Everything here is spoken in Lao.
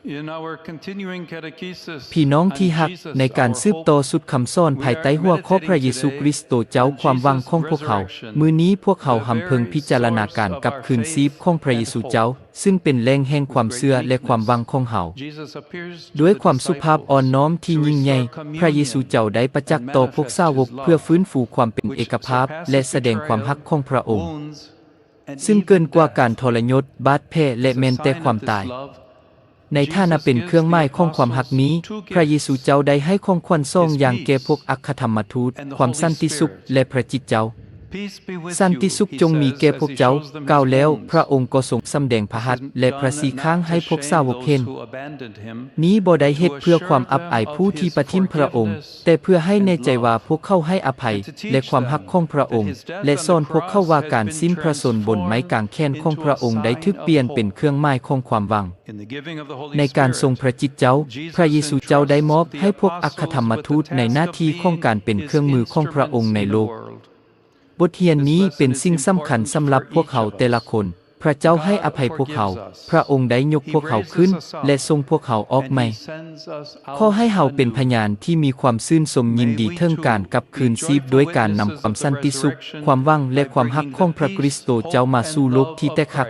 In our continuing catechesis ພີ່ນ້ອງທີ່ຮັກ, on Jesus, ໃນການສືບຕໍ່ຊຸດຄຳສອນພາຍໃຕ້ຫົວຂໍ້ພະເຢຊູຄຣິສໂຕເຈົ້າ, ຄວາມຫວັງຂອງພວກເຮົາ, ມື້ນີ້ພວກເຮົາຮຳເພິງພິຈາລະນາການກັບຄືນຊີບຂອງພະເຢຊູເຈົ້າ, ຊຶ່ງເປັນແຫຼ່ງແຫ່ງຄວາມເຊື່ອ ແລະ ຄວາມຫວັງຂອງເຮົາ. ດ້ວຍຄວາມສຸພາບອ່ອນນ້ອມທີ່ຍິ່ງໃຫຍ່, ພະເຢຊູເຈົ້າໄດ້ປະຈັກຕໍ່ພວກສາວົກເພື່ອຟື້ນຟູຄວາມເປັນເອກະພາບ ແລະ ສະແດງຄວາມຮັກຂອງພະອົງ, ຊຶ່ງເກີນກວ່າການທໍລະຍົດ, ບາດແຜ ແລະ ແມ່ນແຕ່ຄວາມຕາຍ. ໃນຖານະເປັນເຄື່ອງໝາຍຂອງຄວາມຮັກນີ້, ພະເຢຊູເຈົ້າໄດ້ໃຫ້ຂອງຂວັນສອງຢ່າງແກ່ພວກອັກຄະທຳມະທູດ, ຄວາມສັນຕິສຸກ ແລະ ພຣະຈິດເຈົ້າ. ສັນຕິສຸກຈົ່ງມີແກ່ພວກເຈົ້າ, ກ່າວແລ້ວ, ພະອົງກໍຊົງສຳແດງພະຫັດ ແລະ ພະສີຂ້າງໃຫ້ພວກສາວົກເຫັນ. ນີ້ບໍ່ໄດ້ເຮັດເພື່ອຄວາມອັບອາຍຜູ້ທີ່ປະຖິ້ມພະອົງ, ແຕ່ເພື່ອໃຫ້ແນ່ໃຈວ່າພວກເຂົາໃຫ້ອະໄພ ແລະ ຄວາມຮັກຂອງພະອົງ, ແລະ ສອນພວກເຂົາວ່າການສິ້ນພະຊົນບົນໄມ້ກາງແຂນຂອງພະອົງໄດ້ຖືກປ່ຽນເປັນເຄື່ອງໝາຍຂອງຄວາມຫວັງ. ໃນການຊົງພຣະຈິດເຈົ້າ, ພະເຢຊູເຈົ້າໄດ້ມອບໃຫ້ພວກອັກຄະທຳມະທູດໃນໜ້າທີ່ຂອງການເປັນເຄື່ອງມືຂອງພະອົງໃນໂລກ. ບົດຮຽນນີ້ເປັນສິ່ງສຳຄັນສຳລັບພວກເຮົາແຕ່ລະຄົນ. ພະເຈົ້າໃຫ້ອະໄພພວກເຮົາ, ພະອົງໄດ້ຍົກພວກເຮົາຂຶ້ນ ແລະ ສົ່ງພວກເຮົາອອກໃໝ່. ຂໍໃຫ້ເຮົາເປັນພະຍານທີ່ມີຄວາມຊື່ນຊົມຍິນດີເຖິງການກັບຄືນຊີບດ້ວຍການນຳຄວາມສັນຕິສຸກ, ຄວາມຫວັງ ແລະ ຄວາມຮັກຂອງພະຄຣິສໂຕເຈົ້າມາສູ່ໂລກທີ່ແຕກຫັກ.